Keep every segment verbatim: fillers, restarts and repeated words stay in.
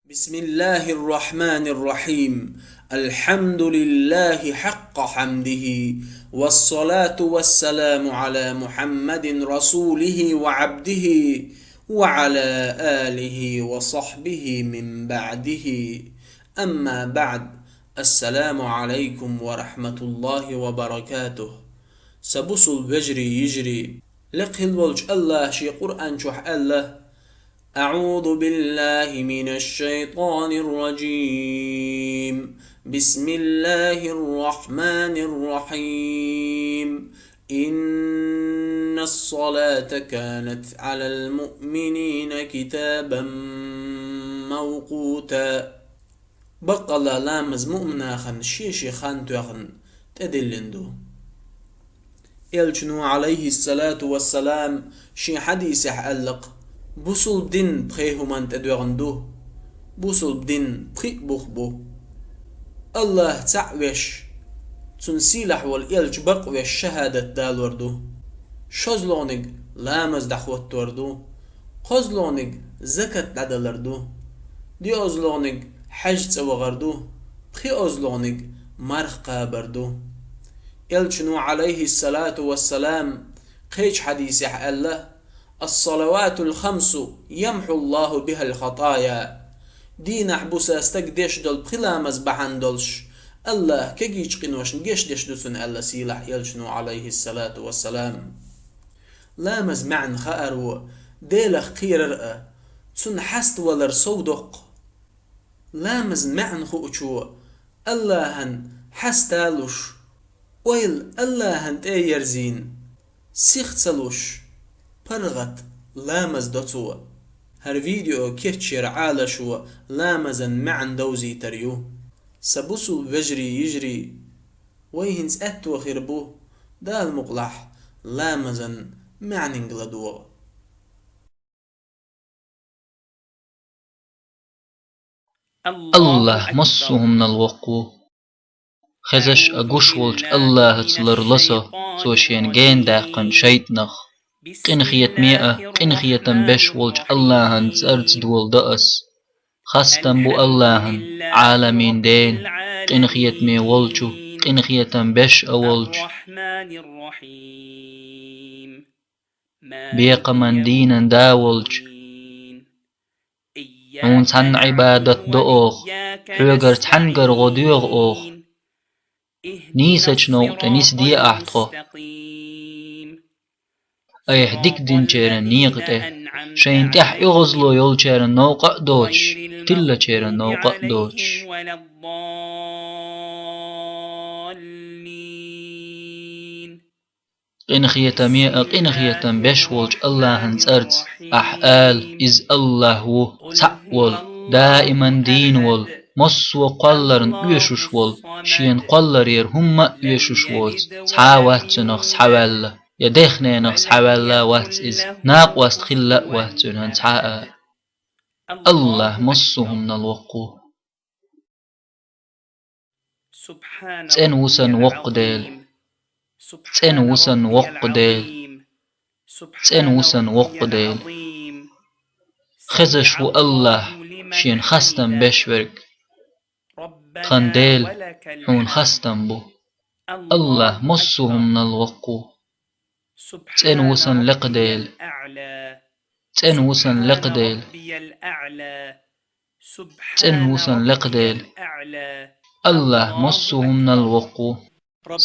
بسم الله الرحمن الرحيم. الحمد لله حق حمده، والصلاة والسلام على محمد رسوله وعبده، وعلى آله وصحبه من بعده. أما بعد. السلام عليكم ورحمة الله وبركاته. Са бусулба вежарий, йижарий, лекха хила волчу АллахӀа шен Къуръан чохь аьлла: أعوذ بالله من الشيطان الرجيم. بسم الله الرحمن الرحيم. إن الصلاة كانت على المؤمنين كتابا موقوتا. Баккъалла ламаз муъминашна шен-шен хан тоьхна тӀедиллина ду. Элчано, Ӏалайхиссалату вассалам, шен хьадисехь аьлла-кх: бусулба дин пхи хӀуманна тӀедоьгӀна ду. Бусулба дин пхи а бух бу. АллахӀ цхьаъ веш, Цуьнан сийлахь волу элча бакъвеш шахӀадат далор ду. ШозлагӀниг ламаз дӀахӀоттор ду. КхозлагӀниг закат дӀадалар ду. ДиозлагӀниг хьаьж цӀа вахар ду. ПхиозлагӀниг марха кхабар ду. Элчано, Ӏалайхиссалату вассалам, кхечу хьадисехь аьлла: الصلوات الخمس يمحو الله بها الخطايا. Дийнахь буса стаг деш долу пхи ламаз бахьана долуш, АллахӀа кегийчу къиношна гечдеш ду цунна, аьлла сийлахь элчано, Ӏалайхиссалату вассалам. Ламаз маьӀна хааро, Делах кхерар а, Цунна хьаставалар сов доккху. Ламаз маьӀна хуучо АллахӀан хьаста луш, ойла АллахӀан тӀе а ерзийна, сих ца луш, паргӀат ламаз до цо. ХӀара видео кечъяран Ӏалашо ламазан маьӀна довзийтар ю. Сан бусулба вежарий, йижарий, вай хӀинца аьтто хир бу, Дала мукъалахь, ламазан маьӀниг ладогӀа. АллахӀ массо а хӀуманал воккха ву. Хезаш а гуш волчу АллахӀаца ларло со, цо шена гена даьккхина шайтӀанах. Къинхетаме а, къинхетам беш волчу АллахӀан цӀарца доладо ас. Хастам бу АллахӀан, Ӏаламийн Дена, къинхетаме волчу, къинхетам беш а волчу. Бекхаман дийнан Да волчу. Хьуна цхьанна Ӏибадат до оха, хьоьгара цхьаьнгара гӀо доьгӀу оха. Нийсачу новкъа тӀе нисде ахь тхо. Айхьа дика динчеран некъа тӀе, шайна тӀехь оьгӀазло йолчеран новкъа а доцуш, тиллачеран новкъа а доцуш. Къинхетаме а, къинхетам беш волчу АллахӀан цӀарца ахь ала: Иза АллахӀ ву, цхьаъ волу, даиман дийна волу, массо а кхолларна оьшуш волу, шена кхолларера хӀумма а оьшуш воцу, цхьа а вац цунах схьаваьлла, я дехненах схьаваьлла а вац иза, накъост хилла а вац цуьнан цхьа а. АллахӀ массо а хӀуманал воккха ву. ЦӀена ву сан воккха Дела. ЦӀена ву сан воккха Дела. ЦӀена ву сан воккха Дела. Хезаш ву АллахӀ, шена хастам беш верг. Тхан Дела, хьуна хастам бу. АллахӀ массо а хӀуманал воккха ву. ЦӀена ву сан лекха Дела. ЦӀена ву сан лекха Дела. ЦӀена ву сан лекха Дела. АллахӀ массо а хӀуманал воккха ву.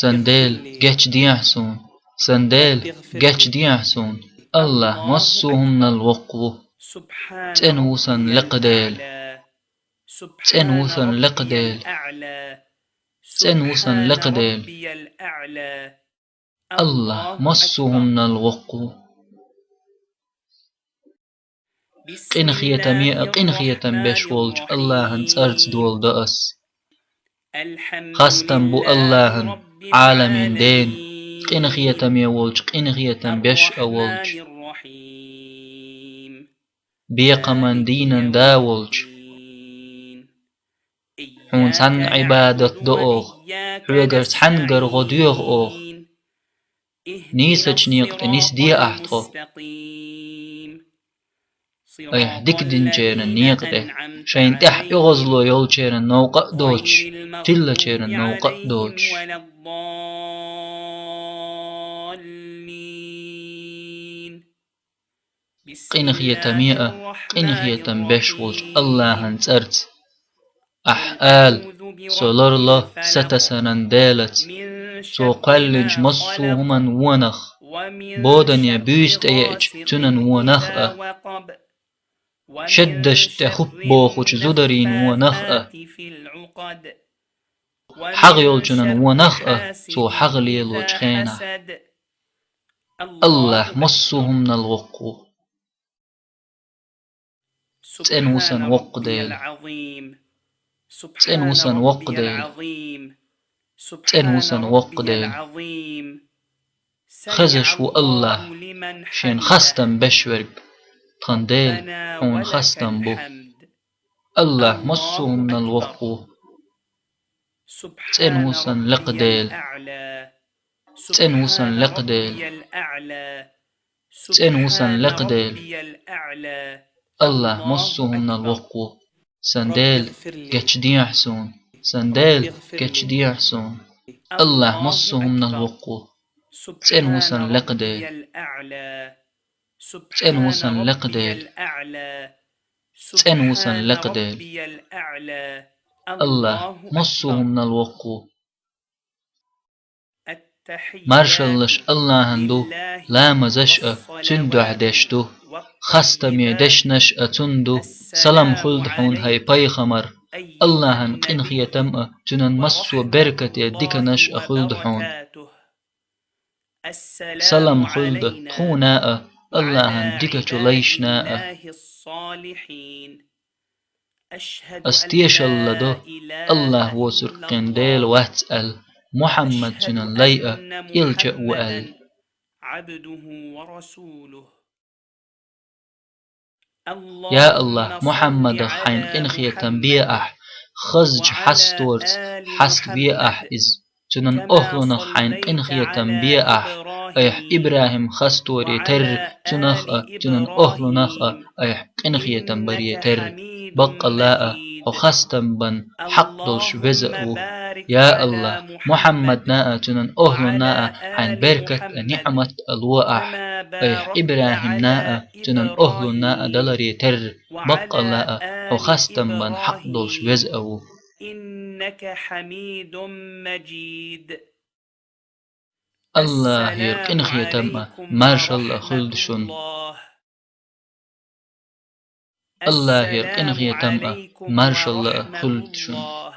Сан Дела, гечдехьа суна. Сан Дела, гечдехьа суна. АллахӀ массо а хӀуманал воккха ву. ЦӀена ву сан лекха Дела. ЦӀена ву сан лекха Дела. ЦӀена ву сан лекха Дела. АллахӀ массо а хӀуманал воккха ву. Къинхетаме а, къинхетам беш волчу АллахӀан цӀарца доладо ас. Хастам бу АллахӀан, Ӏаламийн Дена, къинхетаме волчу, къинхетам беш а волчу. Бекхаман дийнан Да волчу. Хьуна цхьанна Ӏибадат до оха, хьоьгара цхьаьнгара гӀо доьгӀу оха. Нийсачу некъа тӀе нисде ахь тхо. Айхьа дика динчеран некъа тӀе, шайна тӀехь оьгӀазло йолчеран новкъа а доцуш, тиллачеран новкъа а доцуш. Къинхетаме а, къинхетам беш волчу АллахӀан цӀарца. Ахь ала: «Со ларло сатасанан Делаца, Цо кхоьллинчу массо а хӀуманан вонах, бодане буьйса тӀееача цуьнан вонах а, шеддашна тӀе хӀуп бохучу зударийн вонах а, хьагӀ йолчунан вонах а, цо хьагӀ лелочу хенахь». АллахӀ массо а хӀуманал воккха ву. ЦӀена ву сан воккха Дела. ЦӀена ву сан воккха Дела. ЦӀена ву сан воккха Дела. Хезаш ву АллахӀ, шена хастам беш верг, тхан Дела, хьуна хастам бу. АллахӀ массо а хӀуманал воккха ву. ЦӀена ву сан лекха Дела. ЦӀена ву сан лекха Дела. ЦӀена ву сан лекха Дела. АллахӀ массо а хӀуманал воккха ву. Сан Дела, гечдехьа суна. Сан Дела, гечдехьа суна. АллахӀ массо а хӀуманал воккха ву. ЦӀена ву сан лекха Дела. ЦӀена ву сан лекха Дела. ЦӀена ву сан лекха Дела. АллахӀ массо а хӀуманал воккха ву. Маршаллаш АллахӀан ду, ламазаш а Цуьнан дуьхьа деш ду, хастаме дешнаш а Цунна ду. Салам хуьлда хьуна, хӀай пайхамар. АллахӀан къинхетам а, Цуьнан массо а беркате диканаш а хуьлда хьуна. Салам хуьлда тхуна а, АллахӀан дикачу лайшна а. Ас тешалла до, АллахӀ воцург кхин Дела вац аьлла, Мухьаммад Цуьнан лай а, элча а ву аьлла. Я АллахӀ, Мухьаммадах Хьайна къинхетам бе Ахь, хазачу хьасторца хьаставе Ахь иза. Цуьнан охӀлунах Хьайна къинхетам бе Ахь, Айхьа ИбрахӀим хасторе терра, цунах а, цуьнан охӀлунах а Айхьа къинхетам баре терра. Баккъалла а, Хьо хастам бан хьакъ долуш веза а ву. Я АллахӀ, Мухьаммадна а, цуьнан охӀлунна а Хьайн беркат а, ниӀмат а ло Ахь, Айхьа ИбрахӀимна а, цуьнан охӀлунна а даларе терра. Баккъалла а, Хьо хастам бан хьакъ долуш веза а ву. إنك حميد مجيد. АллахӀера къинхетам а, маршалла а хуьлда шуна. АллахӀера къинхетам а, маршалла а хуьлда шуна.